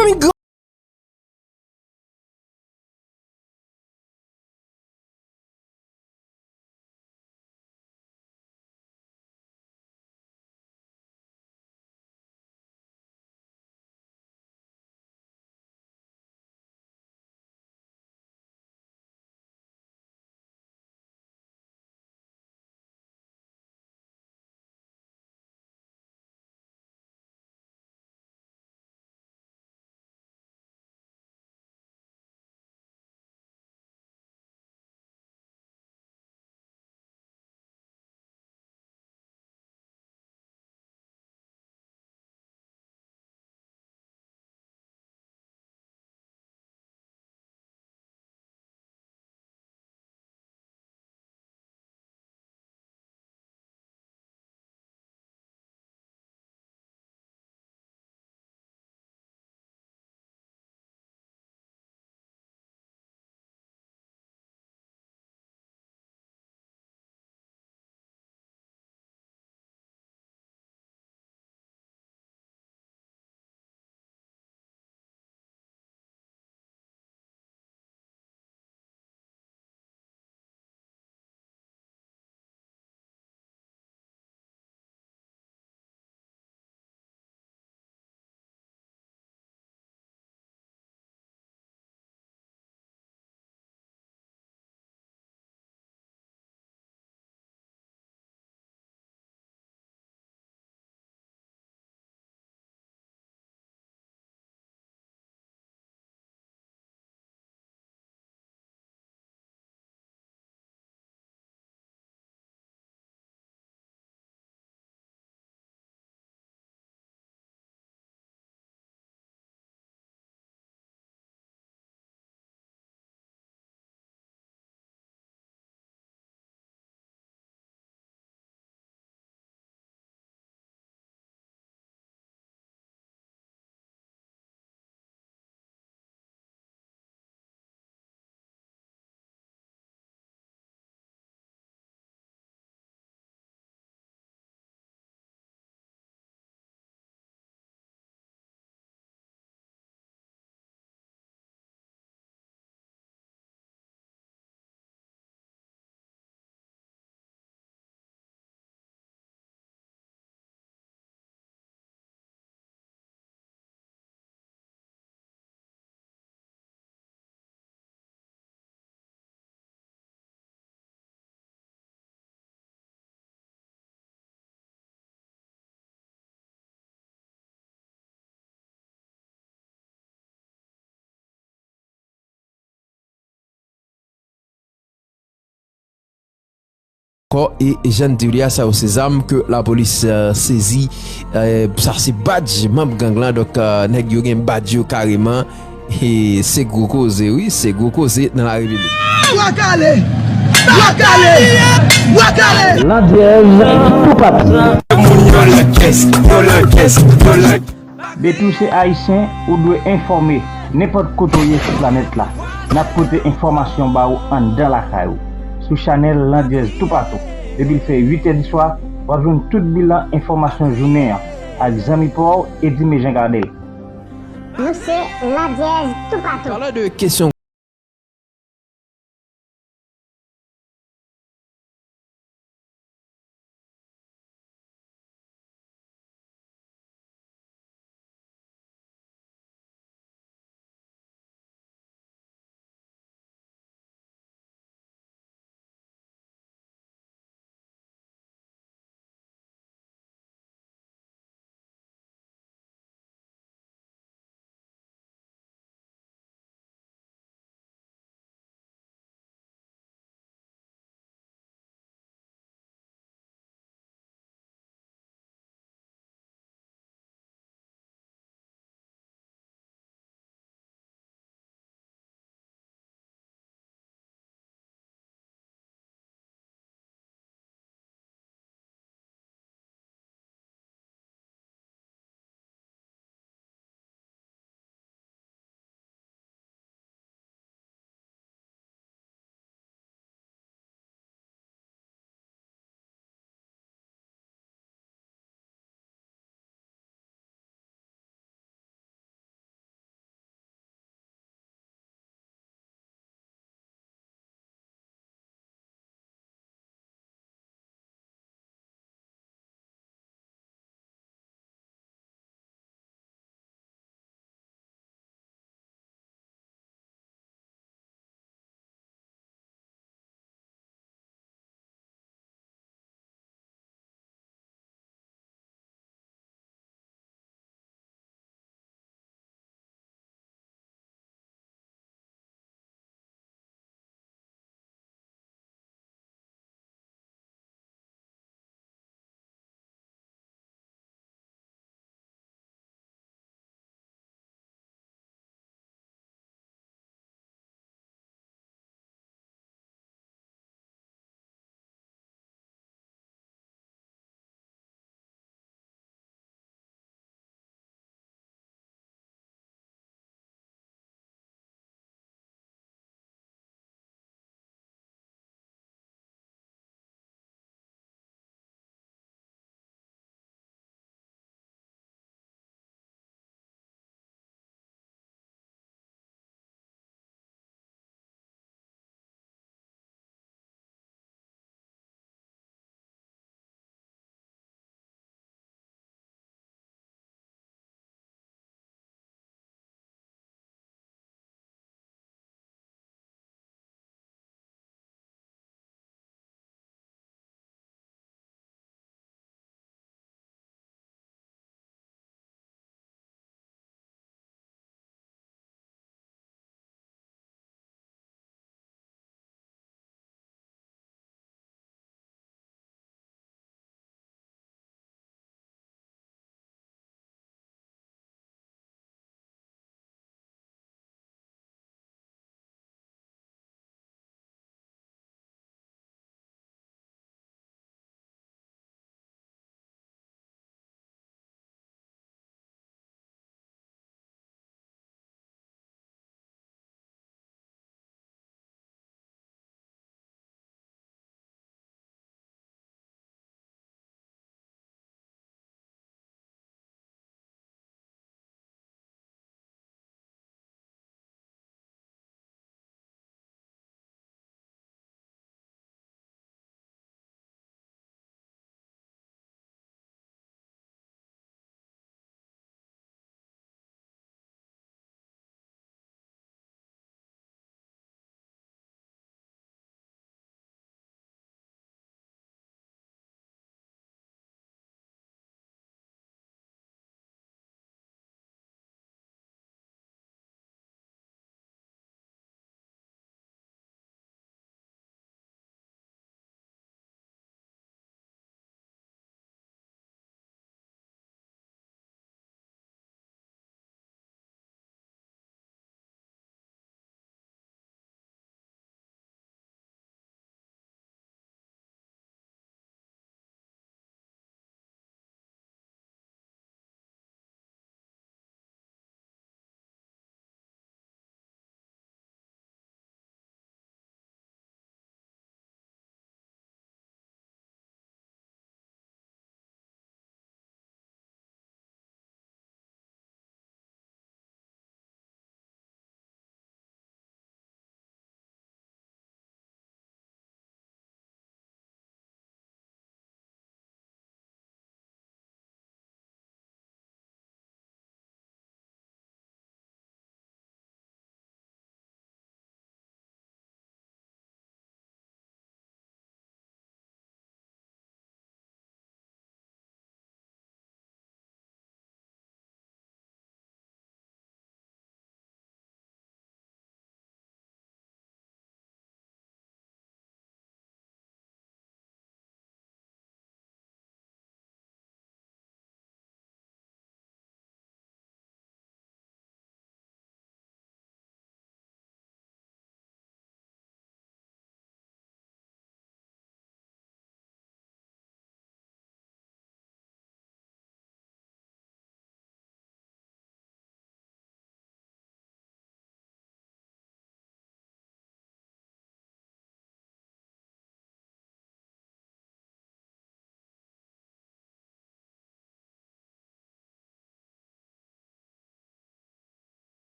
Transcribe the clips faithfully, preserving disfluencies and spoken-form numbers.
Fanmi gran Kò e jan n di w li a, sa yo se zam ke lapolis, eh, sezi. Eh, sa se badj manm gang lan. Donk, eh, nèg yo gen badj yo kareman. E se gwo koze, wi, se gwo koze nan la repiblik. Bwa kale! Bwa kale! Bwa kale! Landyèz toupatou. Depi w se ayisyen, ou dwe enfòme nenpòt kote w ye sou planèt la. N ap pote enfòmasyon ba ou anndan lakay ou, sou chanèl Landyèz toupatou. Depi l fè uit è di swa, w ap jwenn tout bilan enfòmasyon jounen an ak zanmi pa w Eddy Mejean Gardel. Nou se Landyèz toupatou. Palan de kesyon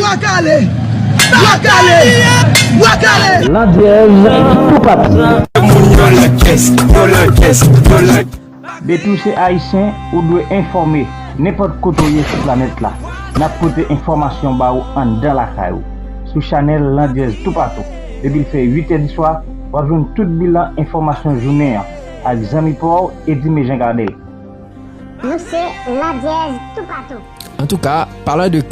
Bwa kale! Bwa kale! Bwa kale! Landyèz toupatou. Depi w se ayisyen, ou dwe enfòme nenpòt kote w ye sou planèt la. N ap pote enfòmasyon ba ou anndan lakay ou, sou chanèl Landyèz toupatou. Depi l fè uit è di swa, w ap jwenn tout bilan enfòmasyon jounen an ak zanmi pa w, Eddy Mejean Gardel. Nou se Landyèz toupatou. Antouka, palan de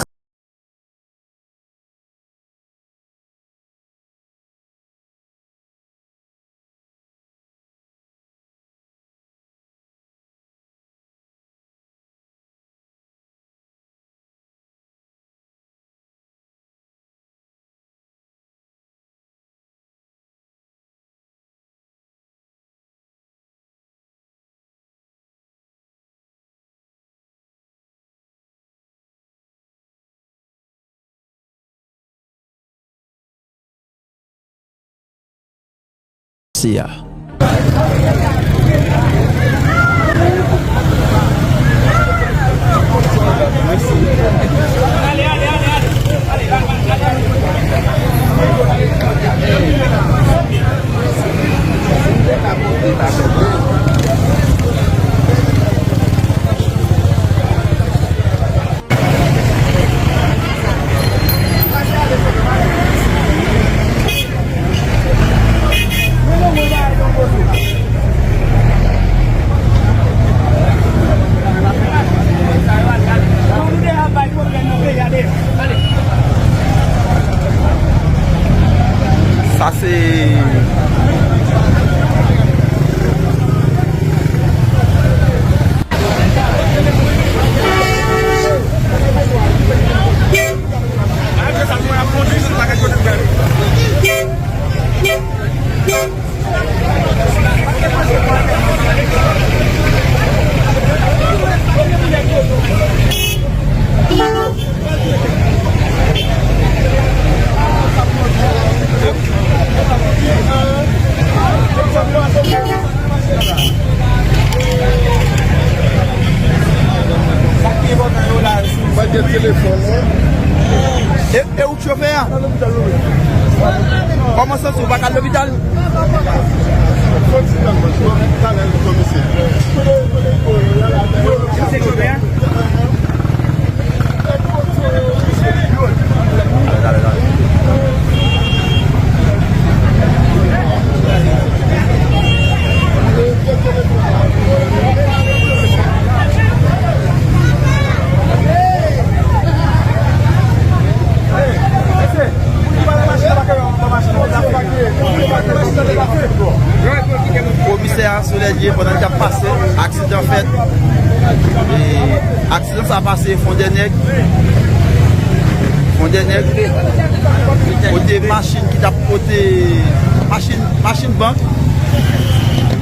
se a. Sa se E, e ou k chofè a? Kòman w santi w? Ou pa ka al lopital? Ou se chofè a? Komisè a Solèdye, pandan l t ap pase, aksidan fèt. E aksidan sa pase Fondènèg. Fondènèg. Kote machin ki t ap pote, machin, machin bank,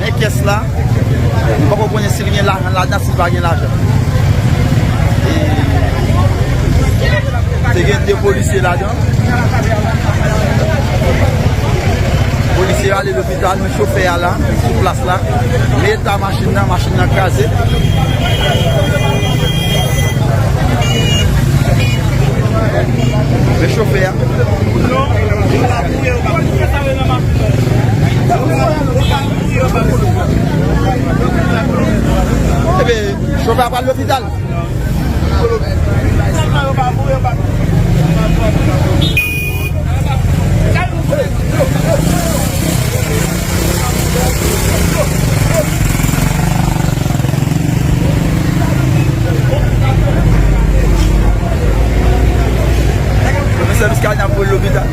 men kès la, nou poko konnen si l gen lajan ladan, si l pa gen lajan. E te gen de polisye ladan. Polisye yo ale lopital, men chofè a la, sou plas la. Men eta machin nan, machin nan kraze. Men chofè a. Ebyen, chofè a pral lopital. Sèvis kay nan pou lopital.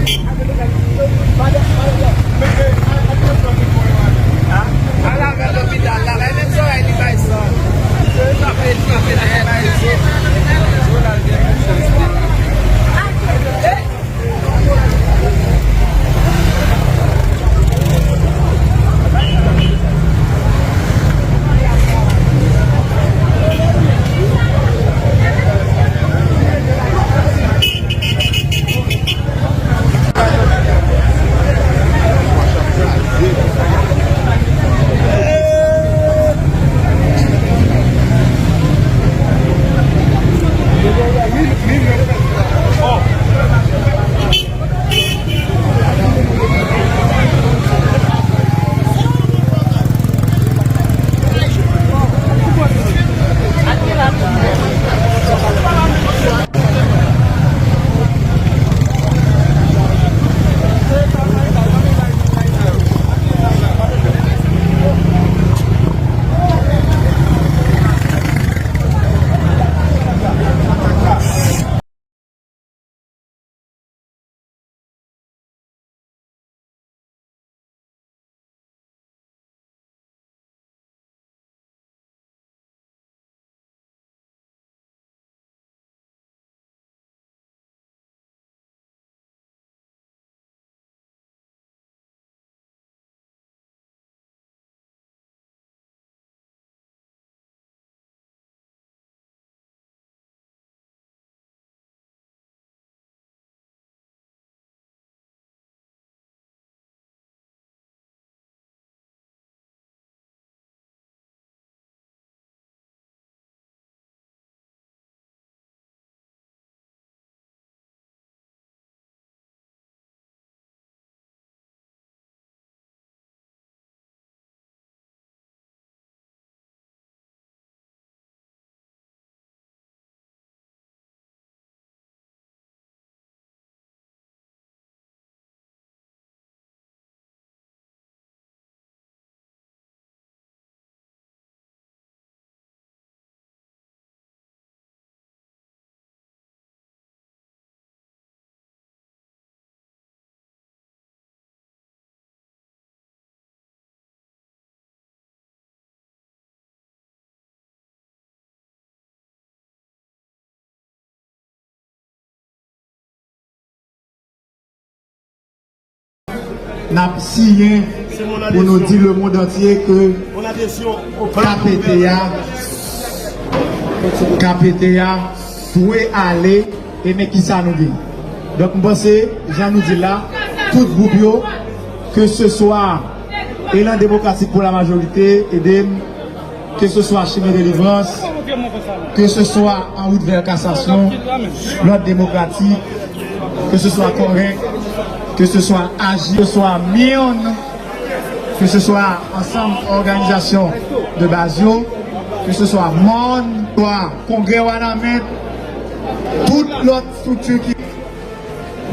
N ap siyen pou nou di lemonn antye ke K P T a, K P T a dwe ale, e men kisa nou gen. Donk, m panse, jan nou di l la, tout gwoup yo, ke se swa Elan Demokratik pou la Majorite, EDEM, ke se swa Chimen Delivrans, ke se swa An Wout Vè Kasasyon, Lòd Demokratik, ke se swa Kòrèk, ke se swa Aji, ke se swa MIRN, ke se swa ansanm òganizasyon de baz yo, ke se swa MORN, swa Kongrè Wanament, tout lòt estrikti ki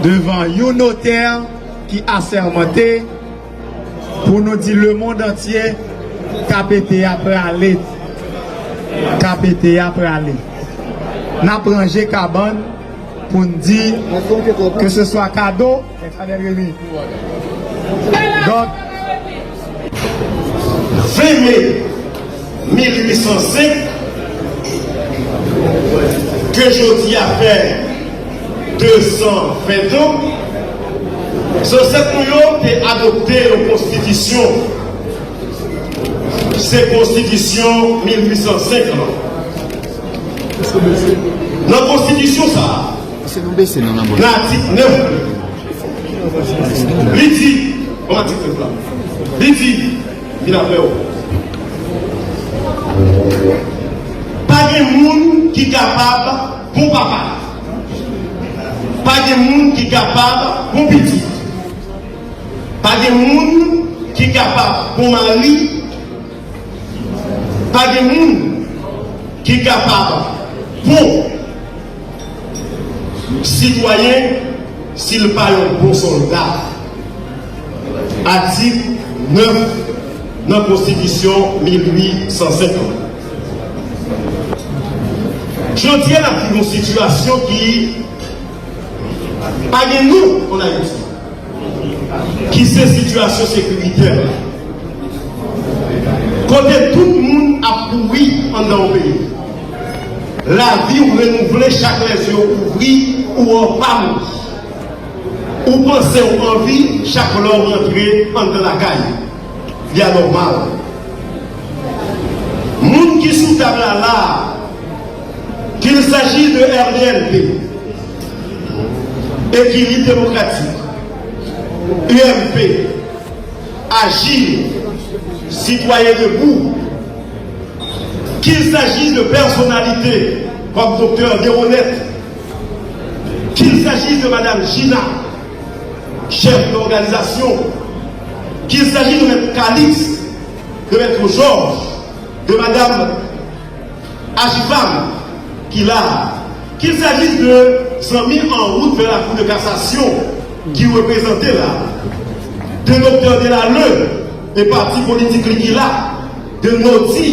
devan yon notè ki asèmante, pou nou di lemonn antye, K P T a prale. K P T a prale. N ap ranje kabann pou n di, ke se swa kado, donk, ven me mil uit san senk, ke jodi a fè de san ven an, zansèt nou yo te adopte yon konstitisyon. Se konstitisyon mil uit san senk lan. Nan konstitisyon sa a, nan atik nèf, li di, nan atik nèf la, li di, vin avè w. Pa gen moun ki kapab bon papa. Pa gen moun ki kapab bon pitit. Pa gen moun ki kapab bon mari. Pa gen moun ki kapab bon sitwayen si l pa yon bon sòlda. Atik nèf nan konstitisyon mil uit san senk lan. Jodi a, n ap viv yon sitiyasyon ki pa gen non ann Ayiti, ki se sitiyasyon sekiritè la, kote tout moun ap kouri anndan yon peyi. Lavi w renouvle chak lè zye w ouvri, ou wè w pa mouri. Ou panse w anvi chak lè w rantre anndan lakay ou. Li anòmal. Moun ki sou tab la la a, qu'il s'agisse de R D N P, Ekilib Demokratik, U M P, Agir, Citoyens Debout, qu'il s'agisse de personnalités comme Doktè Deronette, qu'il s'agisse de Madame Gina, chèf de òganizasyon, qu'il s'agisse de Mèt Calixte, de Mèt Georges, de Madame Achivam ki la, qu'il s'agisse de zanmi An Wout Vè Lakou de Kasasyon ki reprezante la, de Doktè Delalleux e pati politik li ki la, de Noti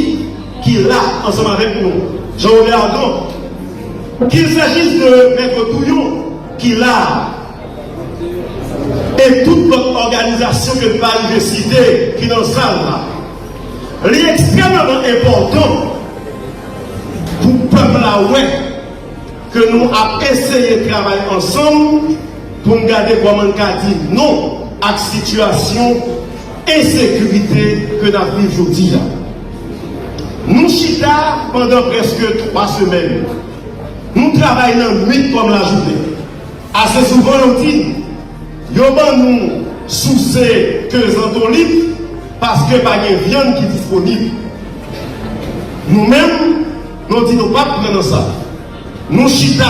ki la ansanm avèk nou, Jean Robert Ardant, qu'il s'agisse de Mèt Touyon ki la, e tout lòt òganizasyon ke n pa rive site ki nan sal la. Li ekstrèmeman enpòtan pou pèp la wè ke nou ap eseye travay ansanm pou n gade kòman n ka di non ak sitiyasyon ensekirite ke n ap viv jodi a. Nou chita pandan prèske twa semèn. Nou travay nan nwit kòm lajounen. Ase souvan, yo di n, yo ban nou souse ke zantolit paske pa gen vyann ki disponib. Nou menm, nou di nou p ap pran nan sa. Nou chita,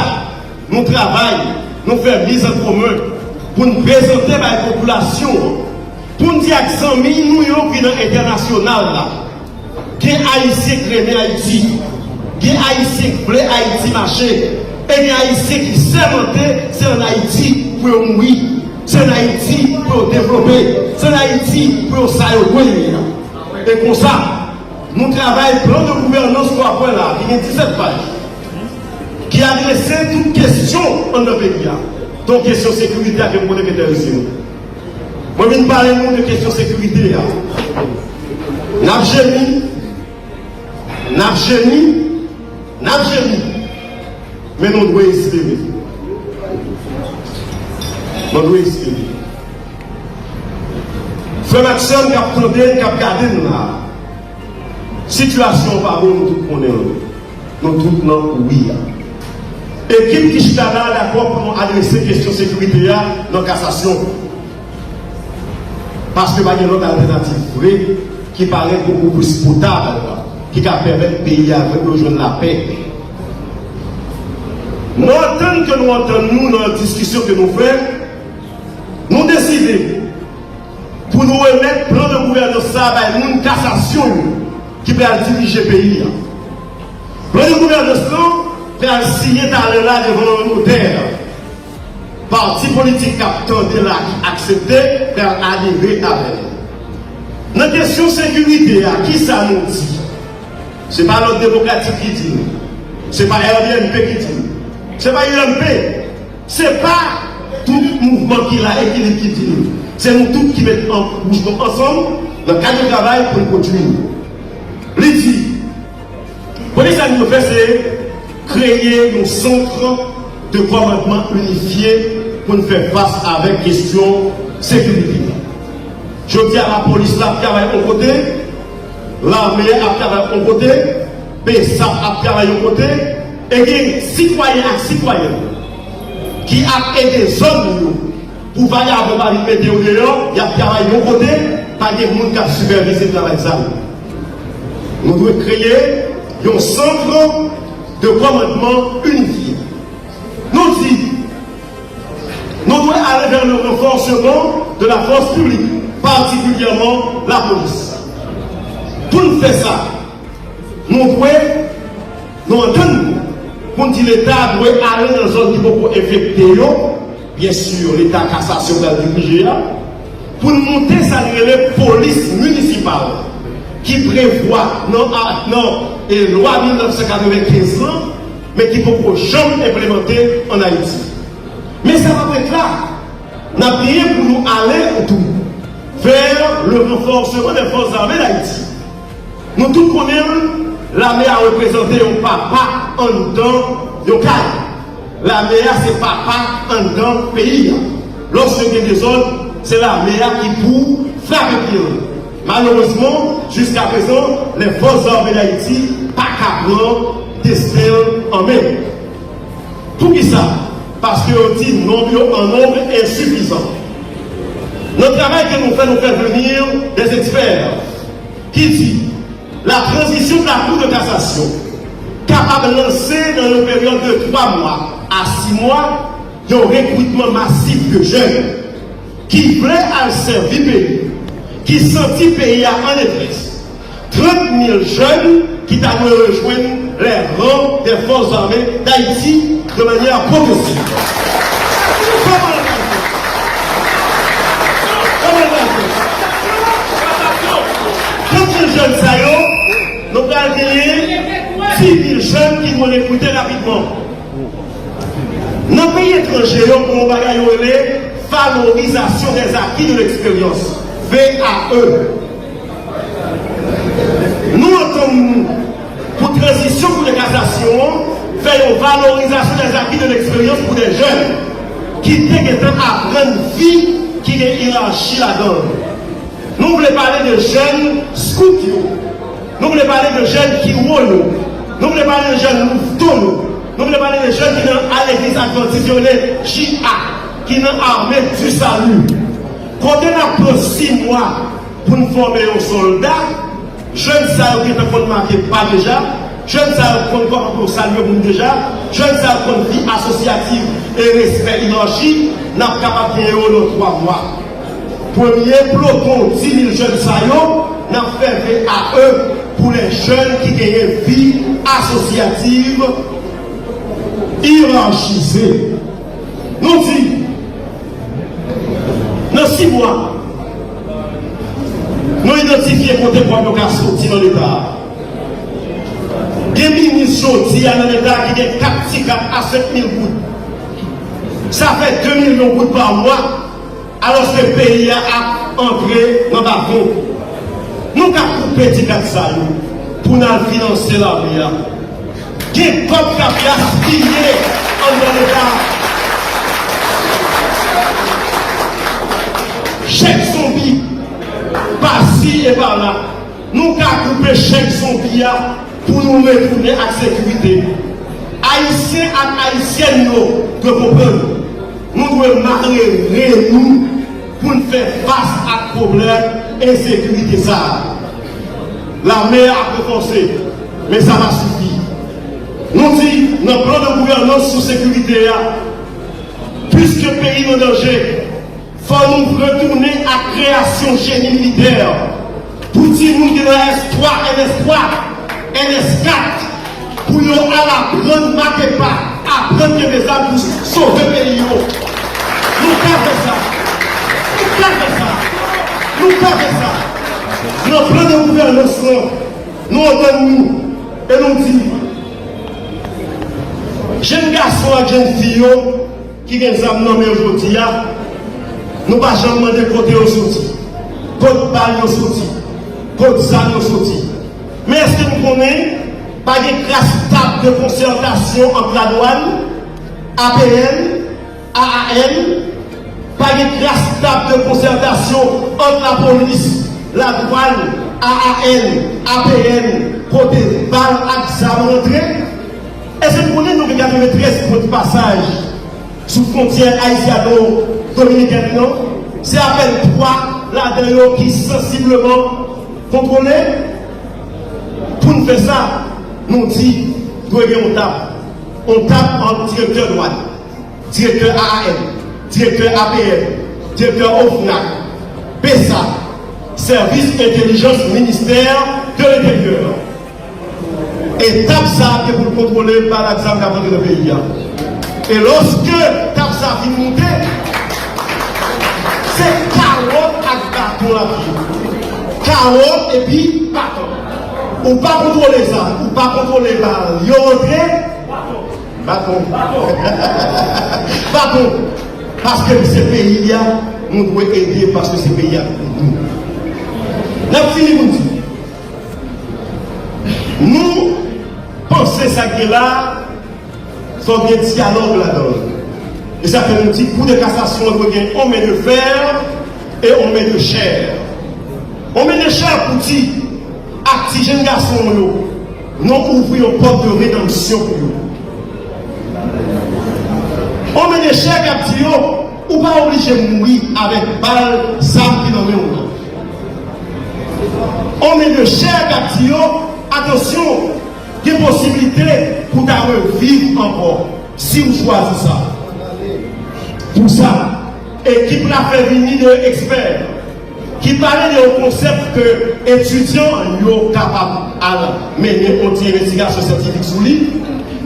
nou travay, nou fè mizankomen pou n prezante bay popilasyon an, pou n di ak zanmi nou yo ki nan entènasyonal la, gen Ayisyen k renmen Ayiti, gen Ayisyen k vle Ayiti mache, e gen Ayisyen ki sèmante se ann Ayiti pou yo mouri, se ann Ayiti pou yo devlope, se ann Ayiti pou yo sa yo dwe ye a. E konsa, nou travay plan de gouvènans twa pwen la, ki gen disèt paj, ki adrese tout kesyon anndan peyi a, dont kesyon sekirite a ke m konnen k enterese nou. Mwen vin pale nou de kesyon sekirite a. N ap jemi, n ap jemi, n ap jemi. Men nou dwe espere. Nou dwe espere. Frè m ak sè m k ap tande n, k ap gade n la, sitiyasyon an pa bon, nou tout konnen l. Nou tout nan kouri a. Ekip ki chita la a dakò pou nou adrese kesyon sekirite a nan kasasyon. Paske pa gen lòt altènativ vre ki parèt bokou plis potab, ki ka pèmèt peyi a rejwenn lapè. Nan antann ke nou antann nou nan diskisyon ke nou fè, nou deside pou nou remèt plan de gouvènans sa a bay moun kasasyon yo ki pral dirije peyi a. Plan de gouvènans lan pral siyen talè la devan yon notè. Pati politik k ap tande la ki aksepte pral adere avè l. Nan kesyon sekirite a, kisa nou di? Se pa Lòd Demokratik ki di l. Se pa R D M P ki di l. Se pa U M P. Se pa tout mouvman ki la Ekilib ki di l. Se nou tout ki met an, bouch nou ansanm nan kad de travay pou n pwodui l. Li di, premye sa nou fè, se kreye yon sant de kòmandman inifye pou n fè fas avèk kesyon sekirite. Jodi a, lapolis la ap travay yon kote, lame a ap travay yon kote, BSAP ap travay yon kote, e gen sitwayen ak sitwayèn ki ap ede zòn yo pou vagabon pa vin mete yo deyò, y ap travay yon kote, pa gen moun k ap sipèvize travay sa yo. Nou dwe kreye yon sant de kòmandman inifye. Nou di, nou dwe ale vers le renforcement de la force publique, particulièrement la police. Pou n fè sa, nou dwe, nou antann nou pou n di Leta dwe ale nan zòn ki poko enfekte yo, byen si Leta kasasyon pral dirije a, pou n monte sa n rele polis minisipal, ki prevwa nan, a- nan e lwa mil nèf san katrevenkenz lan, men ki poko janm enplimante ann Ayiti. Men sa p ap ret la. N ap genyen pou nou ale tou vers le renforcement des forces armées d'Haïti. Nou tout konnen l, lame a reprezante yon papa anndan yon kay. Lame a se papa anndan peyi a. Lòske gen dezòd, se lame a ki pou frape pye l. Malerezman, jiskaprezan, les forces armées d'Haïti pa ka pran desten l an men. Poukisa? Paske yo di nonb yo an nonb ensifizan. Nan travay ke nou fè, nou fè vini des experts ki di la transition de la Cour de cassation kapab lanse nan yon peryòd de twa mwa a sis mwa yon rekritman masif de jèn ki vle al sèvi peyi, ki santi peyi a an detrès. Trant mil jèn ki ta dwe rejwenn les rangs des forces armées d'Haïti de manière progressive. Kòman l pral fèt? Kòman l pral fèt? Trant mil jèn sa yo, nou pral genyen dis mil jèn ki dwe rekrite rapidman. Nan peyi etranje yo, gen yon bagay yo rele valorisation des acquis de l'expérience, V A E. Nou antann nou pou tranzisyon pou dekasasyon an, fè yon valorisation des acquis de l'expérience pou de jèn ki te gentan aprann vi ki gen iyerachi ladan l. Nou vle pale de jèn skout yo. Nou vle pale de jèn kiwo yo. Nou vle pale de jèn louveteau yo. Nou vle pale de jèn ki nan a legliz advantis yo rele J A, ki nan Armée du Salut. Kote n ap pran sis mwa pou n fòme yon sòlda, jèn sa yo gentan konn make pa deja, jèn sa yo konn kòman pou yo salye moun deja, jèn sa yo konn vi asosyativ e respè iyerachi, n ap kapab genyen yo nan twa mwa. Premye ploton dis mil jèn sa yo, n ap fè V A E pou lè jèn ki genyen vi asosyativ iyerachize. Nou di, nan sis mwa, nou idantifye kote kòb yo ka soti nan Leta a. Gen minis jodi a nan Leta a ki gen kat ti kat a senk mil goud. Sa fè de milyon goud pa mwa, alòske peyi a ap antre nan bafon. Nou ka koupe ti kat sa yo pou n al finanse lame a. Gen kòb k ap gaspiye anndan Leta. Chèk zonbi. pa la, nou ka koupe chèn zonbi a pou nou retounen ak sekirite. Ayisyen ak Ayisyèn yo dwe konprann, nou dwe mare ren nou pou n fè fas ak pwoblèm ensekirite sa a. Lame a ap ranfòse, men sa pa sifi. Nou di, nan plan de gouvènans sou sekirite a, piske peyi n an danje, fò nou retounen ak kreyasyon jeni militè pou timoun ki nan S twa, N S twa, N S kat, pou yo al aprann make pa, aprann kenbe zam pou sove peyi yo. Nou ka fè sa. Nou ka fè sa. Nou ka fè sa. Nan plan de gouvènans lan, nou antann nou e nou di, jèn gason ak jèn fi yo ki gen zam nan men yo jodi a, nou pa janm mande kote yo soti, kot bal yo soti, kot zam yo soti. Men èske nou konnen pa gen kras tab de konsètasyon ant ladwàn, A P N, A A N, pa gen kras tab de konsètasyon ant lapolis, ladwàn, A A N, A P N, kote bal ak zam rantre? Èske nou konnen nou gen katreventrèz pwen de pasaj sou fwontyè ayisyano-dominikèn nan? Se apèn twa ladan yo ki sansibleman kontwole. Pou n fè sa, nou di, dwe gen yon tab. Yon tab ant direktè dwàn, direktè A A N, direktè A P N, direktè OFNAC, BSAP, Sèvis Entèlijans Ministè de Lenteryè. E tab sa a gen pou l kontwole bal ak zam k ap rantre nan peyi a. E lòske tab sa fin moute, se kawòt ak baton l ap ye. Kawòt epi baton. Ou pa kontwole zam, ou pa kontwole bal, yo rantre, baton. Baton. Paske se peyi a, nou dwe ede, paske se peyi a nou. N ap fini pou n di, nou panse sa k gen la, fòk gen dyalòg ladan l. E sa fè nou di Kou de Kasasyon an dwe gen on men de fè e on men de chè. On men de chè pou di ak ti jèn gason yo, nou ouvri yon pòt de redanmsyon pou yo. On men de chè k ap di yo, ou pa oblije mouri avèk bal, zam ki nan men w lan. On men de chè k ap di yo, atansyon, gen posiblite pou w ta reviv ankò, si w chwazi sa. Pou sa, ekip la fè vini de ekspè ki pale de yon konsèp ke etidyan yo kapab al mennen yon ti envestigasyon syantifik sou li,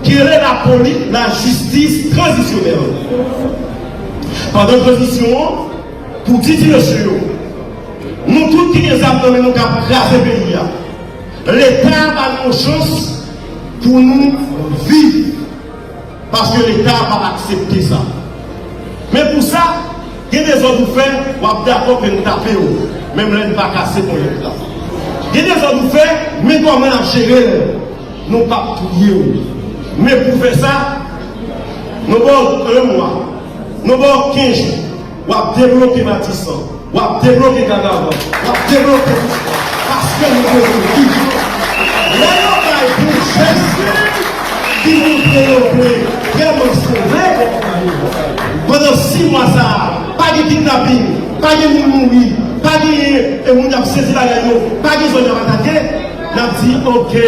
ki rele lapoli-, lajistis tranzisyonèl. Pandan tranzisyon an, pou di ti mesye yo, nou tout ki gen zam nan men nou k ap kraze peyi a, Leta ba nou yon chans pou nou viv. Paske Leta p ap aksepte sa. Men pou sa, gen dezòd ou fè, w ap dakò ke n tape w, menm lè n pa kase ponyèt la. Gen dezòd ou fè, men kòman n ap jere l, nou p ap touye w. Men pou fè sa, nou ba w en mwa, nou ba w kenz jou, w ap debloke Matisan. W ap debloke Kadavan. W ap debloke tout. Paske nou bezwen viv. Lè yo bay pou jès ki montre yo vle vrèman sove, pandan sis mwa sa a, pa gen kidnaping, pa gen moun mouri, pa gen, e, moun ap sezi bagay yo, pa gen zòn y ap atake, n ap di, oke,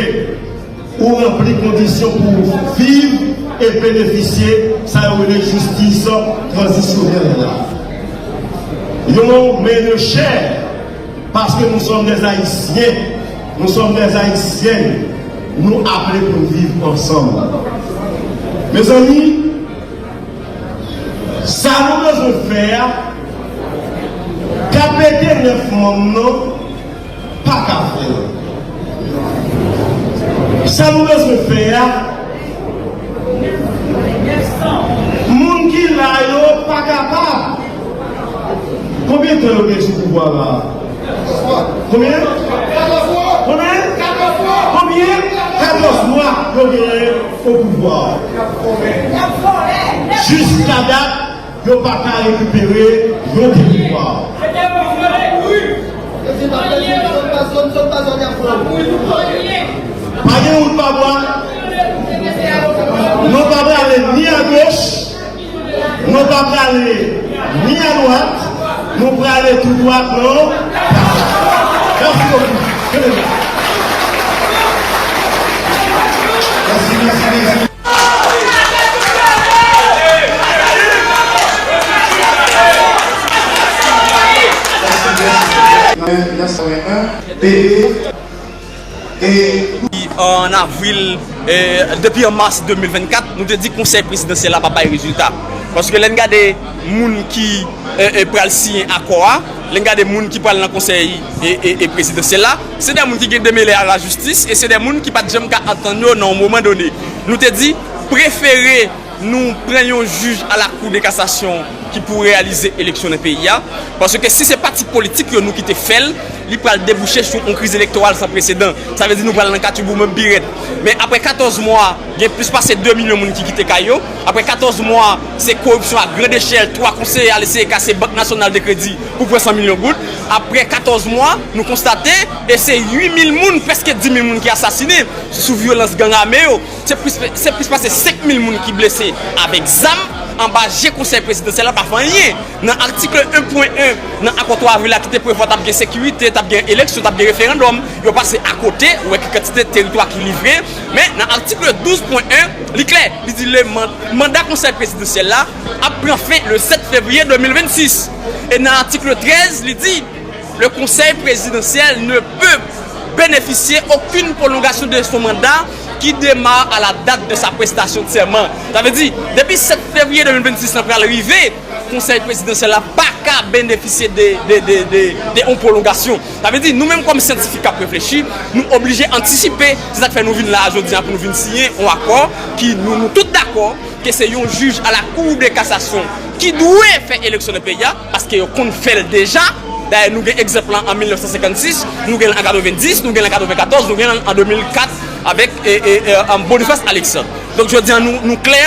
ou ranpli kondisyon pou w viv e benefisye sa yo rele jistis tranzisyonèl la. Yon men de chè, paske nous sommes des Haïtiens, nous sommes des Haïtiennes, nou aple pou n viv ansanm. Mezanmi, sa nou bezwen fè a, kapete nèf manm nan, pa ka fè l. Sa nou bezwen fè a, moun ki la yo pa kapab. Konbyen tan yo gen sou pouvwa la? Konbyen? Konbyen? Konbyen? Katòz mwa yo genyen o pouvwa. Jiska dat, yo pa ka rekipere yon teritwa. Pa gen wout pa bwa. Nou pa prale ni agoch, nou pa prale ni adwat, nou prale tou dwat, non. Mèsi bokou. Kenbe la. Mèsi, mèsi, mèsi. An avril, e, depi an mas de mil vennkat, nou te di konsèy prezidansyèl la pa bay rezilta. Paske lè n gade moun ki, e, e, pral siyen akò a, lè n gade moun ki pral nan konsèy, e, e, e, prezidansyèl la, se de moun ki gen demele a lajistis e se de moun ki pa t janm ka antann yo nan yon moman done. Nou te di, prefere nou pran yon jij a la Cour de cassation ki pou reyalize eleksyon nan peyi a. Paske si se pati politik yo nou kite fè l, li pral debouche sou yon kriz elektoral san presedan. Sa vle di nou pral nan katibou menm birèt. Men apre katòz mwa, gen plis pase de milyon moun ki kite kay yo. Apre katòz mwa, se koripsyon a grand echèl, twa konseye al eseye kase Bank Nasyonal de Kredi pou pran san milyon goud. Apre katòz mwa, nou konstate, e se uit mil moun, prèske dis mil moun ki asasinen sou vyolans gang ame yo. Se plis, se plis pase senk mil moun ki blese avèk zam anba je konsèy prezidansyèl la pa fè anyen. Nan atik en pwen en nan akò twa avril la ki te prevwa t ap gen sekirite, t ap gen eleksyon, t ap gen referandòm, yo pase akote, ou wè ki kantite teritwa ki livre. Men nan atik douz pwen en, li klè, li di le man-, manda konsèy prezidansyèl la ap pran fen le sèt fevriye de mil vennsis. E nan atik trèz, li di, le conseil présidentiel ne peut bénéficier aucune prolongation de son mandat qui démarre à la date de sa prestation de serment. Sa vle di, depi sèt fevriye de mil vennsis lan pral rive, konsèy prezidansyèl la pa ka benefisye de, de, de, de, de yon pwolongasyon. Sa vle di, nou menm kòm syantifik k ap reflechi, nou oblije antisipe. Se sa k fè nou vin la a jodi a pou nou vin siyen yon akò ki nou, nou tout dakò ke se yon jij a la Cour de cassation ki dwe fè eleksyon nan peyi a, paske yo konn fè l deja. Dayè, nou gen egzanp lan an mil nèf san senkannsis, nou gen l an katrevenndis, nou gen l an katrevenkatòz, nou gen l an de mil kat avèk, e, e, e, Boniface Alexandre. Donk, jodi a, nou, nou klè,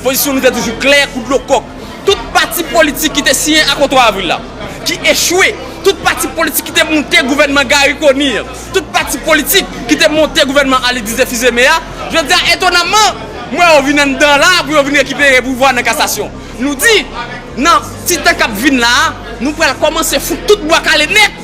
pozisyon nou te toujou klè kou dlo kòk. Tout pati politik ki te siyen akò twa avril la, ki echwe, tout pati politik ki te monte gouvènman Garry Conille, tout pati politik ki te monte gouvènman Alix Didier Fils-Aimé a, jodi a, etonamman, m wè yo vin anndan la pou yo vin rekipere pouvwa nan kasasyon. Nou di, nan ti tan k ap vin la a, nou pral kòmanse fout tout bwa kale nèt.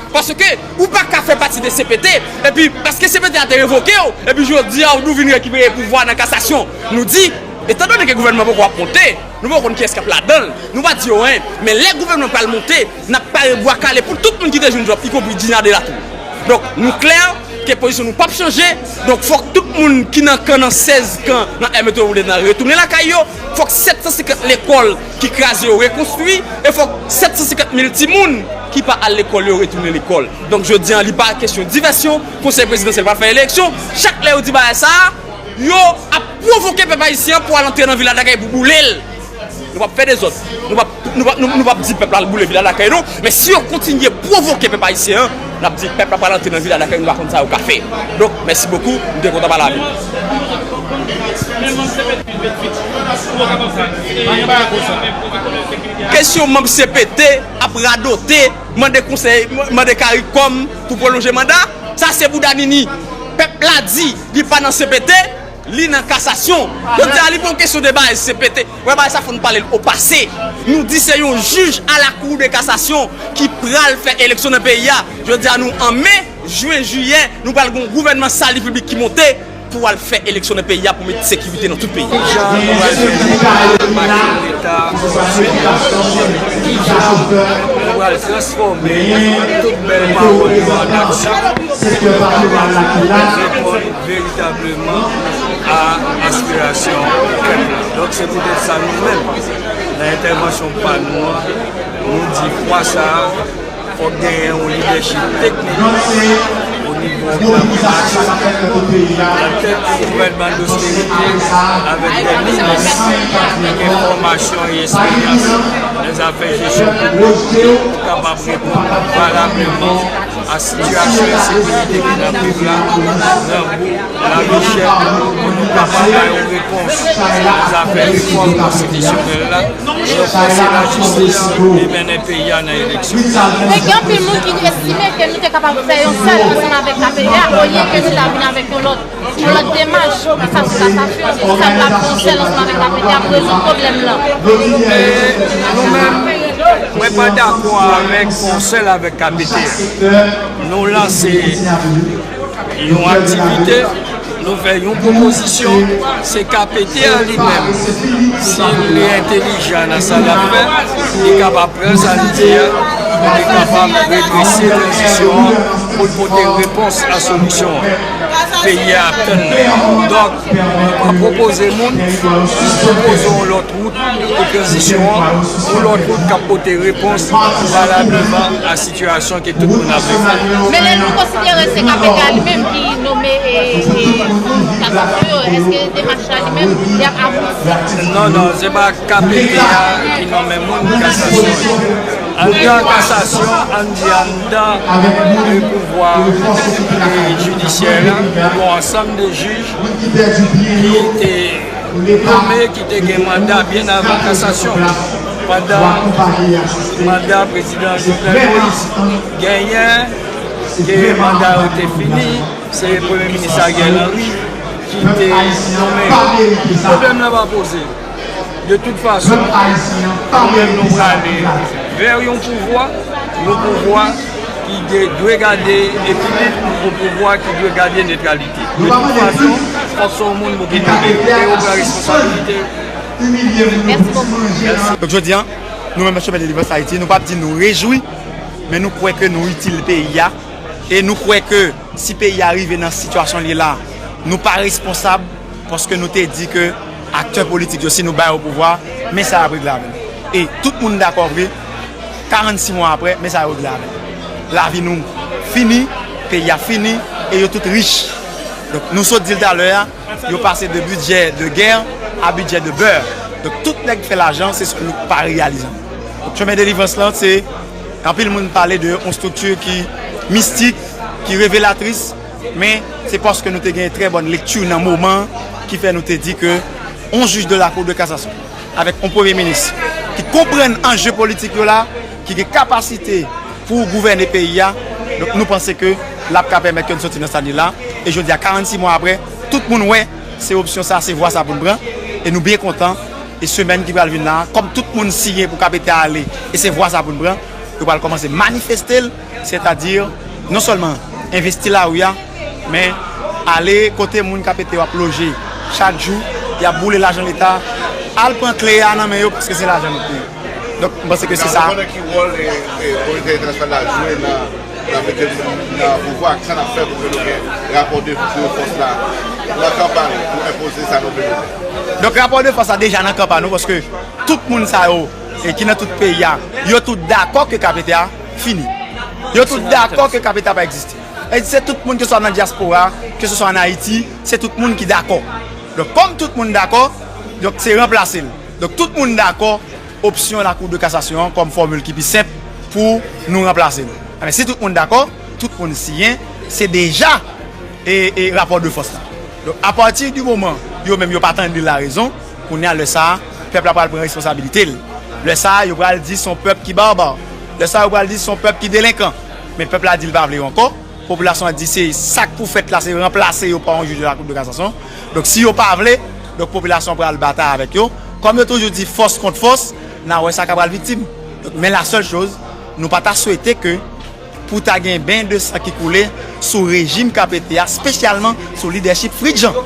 Paske ou pa ka fè pati de C P T, epi paske C P T a te revoke w, epi jodi a, ou vin rekipere pouvwa nan kasasyon. Nou di, etandone ke gouvènman poko ap monte, nou poko konn kiyès k ap ladan l, nou pa di yo anyen. Men lè gouvènman pral monte, n ap pare bwa kale pou tout moun ki te jwenn djòb, ikonpri Djina Delatour. Donk, nou klè ke pozisyon nou p ap chanje. Donk, fòk tout moun ki nan kan, nan sèz kan, nan Air Metropolitan an retounen lakay yo. Fòk sèt san senkant lekòl ki kraze yo rekonstwi. E fòk sèt san senkant mil timoun ki pa al lekòl yo retounen lekòl. Donk, jodi a, li pa kesyon divèsyon. Konsèy prezidansyèl pral fè eleksyon. Chak lè yo di bagay sa a, yo ap pwovoke pèp ayisyen an pou al antre nan Vila Dakay pou boule l. Nou p ap fè dezòd. Nou p ap, nou p ap, nou, nou p ap di pèp la al boule Vila Dakay, non. Men si yo kontinye pwovoke pèp ayisyen an, n ap di pèp la pral antre nan Vila Dakay, nou pa konn sa yo ka fè. Donk, mèsi bokou, m te kontan pale avè w. Kesyon manm C P T ap radote, mande konsèy, mande CARICOM pou pwolonje manda, sa se bouda nini. Pèp la di li pa nan C P T, li nan kasasyon. Jodi a, li pa yon kesyon de bagay C P T. Wè, bagay sa fò n pale l o pase. Nou di se yon jij a la Cour de cassation ki pral fè eleksyon nan peyi a. Jodi a, nou an me, jen, jiyè, nou pral gen yon gouvènman sali piblik ki monte pou al fè eleksyon nan peyi a pou met sekirite nan tout peyi a. Jan nou pral fè nou pral mache Leta, nou pral transfòme tout bèl pawòl yo an aksyon, pou nou reponn veritableman a aspirasyon pèp la. Donk, se poutèt sa nou menm, nan entèvansyon pa nou an, nou di fwa sa a, fòk genyen yon lidèchip teknik o nivo de la popilasyon, nan tèt yon gouvènman dosterite, avèk de minis ki gen fòmasyon e esperyans nan zafè jesyon piblik, pou kapab reponn valableman A sitiyasyon ensekirite ke n ap viv la, grangou, lavi chè, pou nou kapab bay yon repons nan zafè refòm konstitisyonèl la, refòse lajistis e mennen peyi a nan eleksyon. Men gen anpil moun ki estime ke nou te kapab fè yon sèl ansanm avèk K P T A, olye ke nou ta vin avèk yon lòt, yon lòt demach, sa sou kasasyon, sa nou ta fè yon sèl ansanm avèk K P T A pou rezoud pwoblèm lan. E nou menm, mwen pa dakò avèk fè yon sèl avèk K P T A. Nou lanse yon aktivite, nou fè yon pwopozisyon, se K P T A li menm, si li entelijan nan sa l ap fè, li kapab pran sa li di a, li kapab redrese tranzisyon an pou l pote repons a solisyon an. Peyi a ap tann li. Donk, nou pa pwopoze moun, nou pwopoze yon lòt wout pou tranzisyon an, yon lòt wout k ap pote repons valableman a sitiyasyon ke tout moun ap viv la. Men lè nou konsidere se K P T A li menm ki nome e, e, e, kasasyon yo, èske demach la li menm, li ap avanse? Non, non, se pa K P T A ki nonmen moun kasasyon yo. Anndan kasasyon, ann di anndan, e, pouvwa, e, jidisyè la, yon ansanm de jij ki te nonmen, ki te gen manda byen avan kasasyon. Pandan manda prezidan Jovenel Moïse genyen, ke manda yo te fini, se Premye Minis Ariel Henry ki te nonmen yo. Pwoblèm nan pa poze. De tout fason, nou menm nou prale vè yon pouvwa, yon pouvwa ki de-, dwe gade ekilib, yon pouvwa ki dwe gade netralite. De tout fason, fòk se yon moun pou ki nonmen. E yo pran responsabilite yo. Mèsi bokou. Donk, jodi a, nou menm nan Chemen Delivrans Ayiti, nou p ap di nou rejwi, men nou kwè ke nou itil peyi a, e nou kwè ke si peyi a rive nan sitiyasyon l ye la, nou pa responsab, paske nou te di ke aktè politik yo, si nou ba yo pouvwa, men sa y ap regle avè l. E tout moun dakò vre, karannsis mwa apre, men sa yo regle avè l. Lavi nou fini, peyi a fini, e yo tout rich. Donk, nou sot di l talè a, yo pase de bidjè de gè a bidjè de bè. Donk, tout nèg fè lajan, se sèl nou k pa reyalize. Donk, Chemen Delivrans lan, se anpil moun pale de yon estrikti ki mistik, ki revelatris, men se paske nou te gen trè bòn lekti nan moman ki fè nou te di ke yon jij de la Cour de cassation, avèk yon premye minis ki konprann anje politik yo la, ki gen kapasite pou gouvène peyi a. Donk, nou panse ke l ap ka pèmèt ke n soti nan stad li la. E jodi a, karannsis mwa apre, tout moun wè se opsyon sa, se vwa sa pou n pran. E nou byen kontan. E semèn ki pral vin la, kòm tout moun siyen pou K P T A ale, e se vwa sa pou n pran, yo pral kòmanse manifeste l, sètadi non sèlman envesti lari a, men ale kote moun K P T A yo ap loje chak jou, y ap boule lajan Leta, al pran kle a nan men yo, paske se lajan nou peye. Donk, m panse ke se sa. N ap konnen ki wòl e, e, Komite Entènasyonal la jwe nan, nan mete moun nan pouvwa, kisa n ap fè pou ke nou gen rapò de, de fòs la nan kanpay pou enpoze sa nou vle nou fè. Donk, rapò de fòs la deja nan kanpay nou, paske tout moun sa yo, e ki nan tout peyi a, yo tout dakò ke K P T A fini. Yo tout dakò ke K P T A pa egziste. E se tout moun, ke se swa nan dyaspora, ke se swa an Ayiti, se tout moun ki dakò. Donk, kòm tout moun dakò, donk, se ranplase l. Donk, tout moun dakò, opsyon Lakou de Kasasyon an kòm fòmil ki pi senp pou nou ranplase l. Enben, si tout moun dakò, tout moun siyen, se deja e, e rapò de fòs la. Donk, apati di moman yo menm yo pa tande larezon, kounye a lè sa a, pèp la pral pran responsabilite l. Lè sa a, yo pral di se yon pèp ki baba. Lè sa a, yo pral di se yon pèp ki delenkan. Men pèp la di l pa vle yo ankò. Popilasyon an di se sa k pou fèt la, se ranplase yo pa yon jij de la Cour de cassation. Donk, si yo pa vle, donk, popilasyon an pral batay avèk yo. Kòm yo toujou di fòs kont fòs, n a wè sa k ap pral viktim. Donk, men la sèl choz, nou pa ta swete ke pou ta gen ben de san ki koule sou rejim K P T a, espesyalman sou lidèchip Fritz Jean.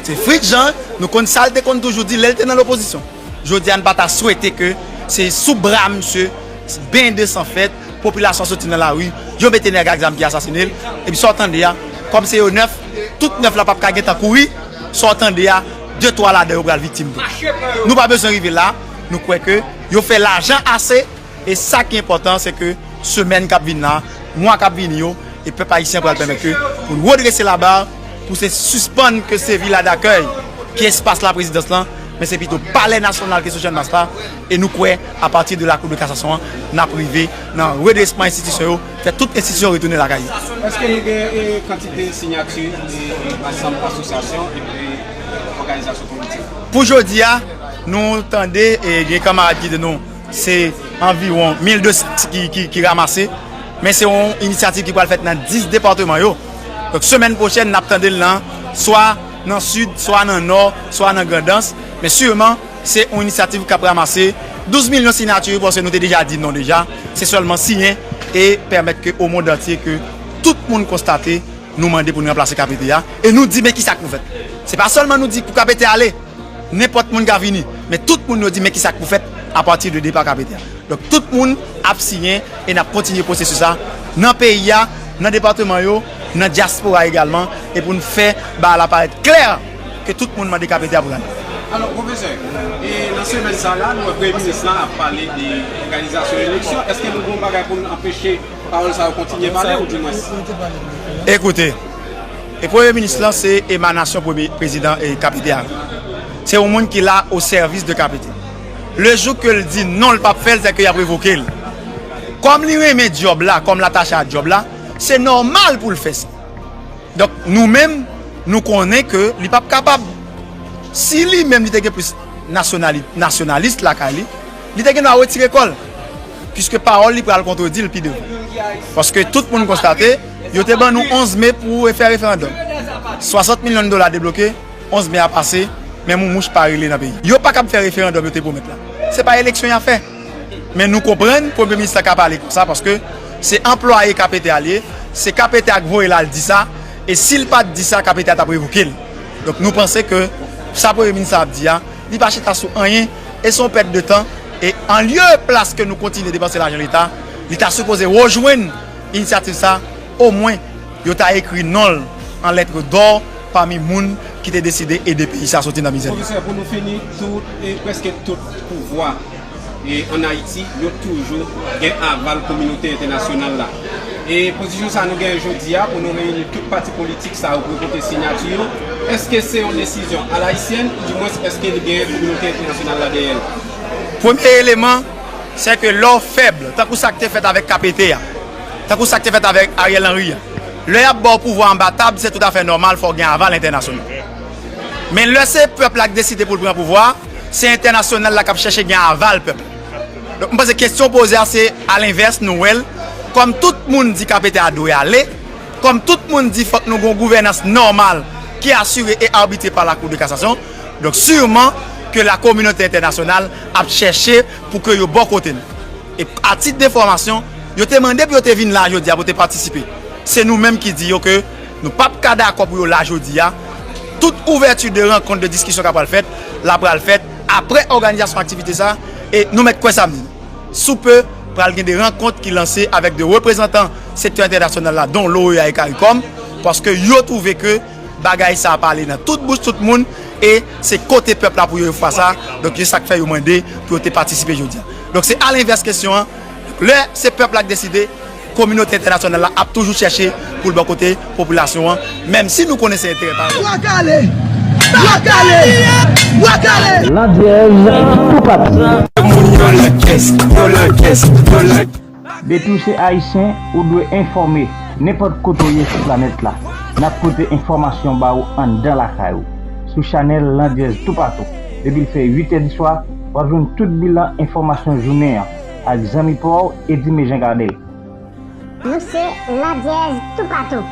Se Fritz Jean, nou konn sa l te konn toujou di lè l te nan lopozisyon. Jodi a, n pa ta swete ke se sou bra misye, ben de san fèt, popilasyon soti nan lari, yo mete nèg ak zam ki asasine l, epi sa w tande a, kòm se yo nèf, tout nèf la p ap ka gentan kouri, sa w tande a, de twa ladan yo pral viktim tou. Nou pa bezwen rive la, nou kwè ke yo fè lajan ase, e sa ki enpòtan, se ke semèn k ap vin la, mwa k ap vini yo, e pèp ayisyen pral pèmèt ke pou n redrese laba, pou se sispann ke se vila dakèy ki espas laprezidans lan, Men se pito Palè Nasyonal ki sou Channmas la, e nou kwè, apati de Lakou de Kasasyon an, n ap rive nan redresman enstitisyon yo, fè tout enstitisyon retounen lakay yo. Èske nou gen, e, kantite siyati, e, e, ansanm asosyasyon epi òganizasyon politik? Pou jodi a, nou tande, e, gen kanmarad ki di nou, se anviwon mil de san ki, ki, ki ranmase, men se yon inisyativ ki pral fèt nan dis depatman yo. Donk, semèn pwochèn, n ap tande l nan, swa nan Sid, swa nan Nò, swa nan Grandans, men siman, se yon inisyativ k ap ranmase douz milyon siyati, paske nou te deja di non deja, se sèlman siyen e pèmèt ke o mond antye ke tout moun konstate nou mande pou n ranplase K P T a, e nou di men kisa k pou fèt. Se pa sèlman nou di pou K P T a ale, nenpòt moun ka vini, men tout moun yo di men kisa k pou fèt apati de depa K P T a. Donk tout moun ap siyen e n ap kontinye pwosesis la nan peyi a, nan depatman yo, nan dyaspora egalman, e pou n fè bagay la parèt klè ke tout moun mande K P T a pou l ale. Alò, pwofesè, e nan semèn sa la, nou wè premye minis lan ap pale de òganizasyon eleksyon. Èske nou gen yon bagay pou n anpeche pawòl sa yo kontinye pale, oudimwens? Ekoute, e premye minis lan se emanasyon premye prezidan e K P T a. Se yon moun ki la o sèvis de K P T. Le jou ke l di non, l p ap fè l, se ke y ap revoke l. Kòm li renmen djòb la, kòm l atache a djòb la, se nòmal pou l fè sa. Donk, nou menm, nou konnen ke li p ap kapab. Si li menm li te gen plis nasyonali-, nasyonalis lakay li, li te gen dwa retire kò l, piske pawòl li pral kontredi l pi devan. Paske tout moun konstate, yo te ban nou onz me pou fè referandòm. Swasant milyon dola debloke, onz me a pase, menm yon mouch pa rele nan peyi. Yo pa kab fè referandòm yo te pwomèt la. Se pa eleksyon y ap fè. Men nou konprann premye minis la ka pale konsa paske se anplwaye K P T a li ye, se K P T a k voye l al di sa, e si l pa t di sa, K P T a t ap revoke l. Donk nou panse ke sa premye minis la ap di a, li pa chita sou anyen, e se yon pèt de tan, e an lye plas ke nou kontinye depanse lajan Leta, li ta sipoze rejwenn inisyativ sa, omwen yo ta ekri non l an lèt dò pami moun ki te deside ede peyi sa soti nan mizè. Pwofesè, pou nou fini, tout, e prèske tout pouvwa, e ann Ayiti, yo toujou gen aval kominote entènasyonal la. E pozisyon sa nou genyen jodi a pou nou reyini tout pati politik sa yo pou yo pote siyati yo, èske se yon desizyon alayisyèn, oudimwens èske li genyen kominote entènasyonal la dèyè l? Premye eleman, se ke lè w fèb, tankou sa k te fèt avèk K P T a, tankou sa k te fèt avèk Ariel Henry a, lè y ap ba w pouvwa anba tab, se toutafè nòmal, fò w gen aval entènasyonal. Men lè se pèp la k deside pou l pran pouvwa a, se entènasyonal la k ap chèche gen aval pèp la. Donk, m panse kesyon poze a se alenvès, nou wè l, kòm tout moun di K P T a dwe ale, kòm tout moun di fòk nou gen yon gouvènans nòmal ki asire e abitre pa Lakou de Kasasyon, donk siman ke la kominote entènasyonal ap chèche pou ke yo bò kote n. E a tit de enfòmasyon, yo te mande pou yo te vin la jodi a pou te patisipe. Se nou menm ki di yo ke nou p ap ka dakò pou yo la jodi a. Tout ouvèti de rankont, de diskisyon k ap pral fèt, l ap pral fèt apre òganizasyon aktivite sa, e nou mèt kwè sa m di nou. Sou pe, pral gen de rankont ki lanse avèk de reprezantan sektè entènasyonal la, don l'O E A e CARICOM, paske yo twouve ke bagay sa a pale nan tout bouch tout moun, e se kote pèp la pou yo ye fwa sa, donk se sa k fè yo mande pou yo te patisipe jodi a. Donk se alenvès kesyon an, lè se pèp la k deside, kominote entènasyonal la ap toujou chèche pou l bò kote popilasyon an, menm si nou konnen se enterè pa yo. Bwa kale! Bwa kale! Bwa kale! Landyèz toupatou. Moun yo lankès, yo lankès, yo lankès. Depi w se ayisyen, ou dwe enfòme nenpòt kote w ye sou planèt la. N ap pote enfòmasyon ba ou anndan lakay ou, sou chanèl Landyèz toupatou. Depi l fè uit è di swa, w ap jwenn tout bilan enfòmasyon jounen an ak zanmi pa w, Edime Jean Gardel. Nou se Ladyèz toupatou.